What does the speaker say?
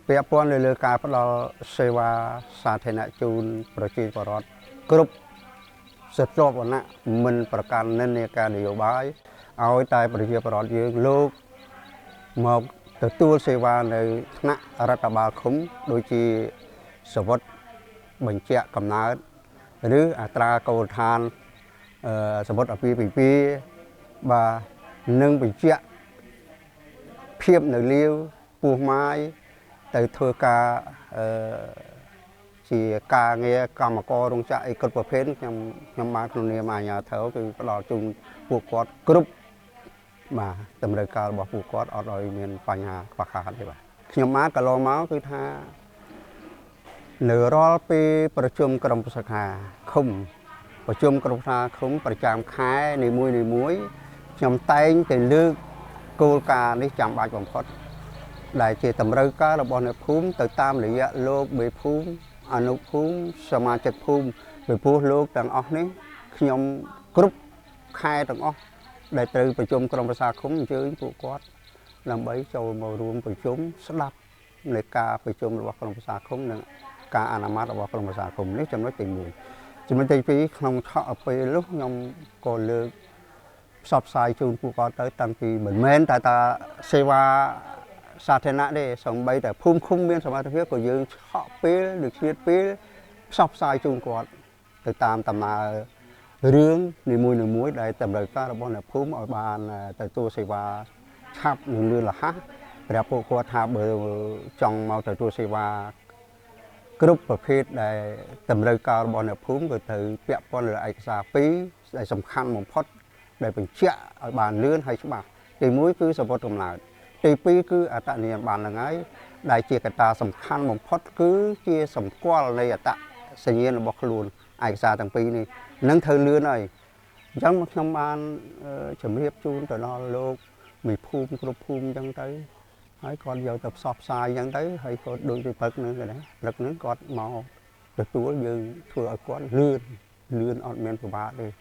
ពាក់ព័ន្ធនៅលើការផ្ដល់សេវាសាធារណៈជូនប្រជាពលរដ្ឋគ្រប់ស្រទាប់វណ្ណៈមិនប្រកាន់និន្នាការនយោបាយឲ្យតែប្រជាពលរដ្ឋយើងលោកមកទទួលសេវានៅថ្នាក់រដ្ឋបាលឃុំដូចជាសវុតបញ្ជាក់កំណើតឬអត្រាកូលដ្ឋានសវុតអាពាហ៍ពិពាហ៍បាទនិងបញ្ជាក់ភាពនៅលាវពោះម៉ាយទៅធ្វើការអឺជាការងារកម្មកររោងចក្រអីគ្រប់ប្រភេទខ្ញុំបានក្នុងនាមអាជ្ញាធរគឺផ្ដល់ជូនពួកគាត់គ្រប់បាទតម្រូវការរបស់ពួកគាត់អត់ឲ្យមានបញ្ហាខ្វះខាតទេបាទខ្ញុំមកកន្លងមកគឺថានៅរាល់ពេលប្រជុំក្រុមប្រឹក្សាឃុំប្រជុំក្រុមប្រឹក្សាឃុំប្រចាំខែនីមួយនីមួយខ្ញុំតែងតែលើកគោលការណ៍នេះចាំបាច់បំផុតដែលជាតម្រូវការរបស់អ្នកភូមិទៅតាមរយៈលោកមេភូមិអនុភូមិសមាជិកភូមិពីព្រោះលោកទាំងអស់នេះខ្ញុំគ្រប់ខែទាំងអស់ដែលត្រូវប្រជុំក្រុមប្រឹក្សាឃុំអញ្ជើញពួកគាត់ដើម្បីចូលមករួមប្រជុំស្ដាប់នៃការប្រជុំរបស់ក្រុមប្រឹក្សាឃុំនិងការអនុម័តរបស់ក្រុមប្រឹក្សាឃុំនេះចំណុចទី1ចំណុចទី2ក្នុងឆក់ពេលនោះខ្ញុំក៏លើកផ្សព្វផ្សាយជូនពួកគាត់ទៅតាំងពីមិនមែនតែតាសេវាសាធារណៈទេសូម្បីតែភូមិឃុំមានសមត្ថភាពក៏យើងឆក់ពេលឬឆ្លៀតពេលផ្សព្វផ្សាយជូនគាត់ទៅតាមដំណើររឿងនីមួយៗដែលតម្រូវការរបស់អ្នកភូមិឲ្យបានទទួលសេវាឆាប់និងលឿនរហ័សប្រាប់ពួកគាត់ថាបើចង់មកទទួលសេវាគ្រប់ប្រភេទដែលតម្រូវការរបស់អ្នកភូមិក៏ត្រូវពាក់ព័ន្ធលើឯកសារ2ដែលសំខាន់បំផុតដែលបញ្ជាក់ឲ្យបានលឿនហើយច្បាស់ទី1គឺសវុតកំណើតទី2គឺអត្តនិយមបានហ្នឹងហើយដែលជាកត្តាសំខាន់បំផុតគឺជាសម្គាល់នៃអត្តសញ្ញាណរបស់ខ្លួនឯកសារទាំងពីរនេះនឹងត្រូវលឿនហើយអញ្ចឹងខ្ញុំបានជម្រាបជូនទៅដល់លោកមេភូមិគ្រប់ភូមិអញ្ចឹងទៅហើយគាត់យកទៅផ្សព្វផ្សាយអញ្ចឹងទៅហើយគាត់ដូចទៅព្រឹកហ្នឹងគេណាព្រឹកហ្នឹងគាត់មកទទួលយើងធ្វើឲ្យគាត់លឿនលឿនអត់មានពិបាកទេ។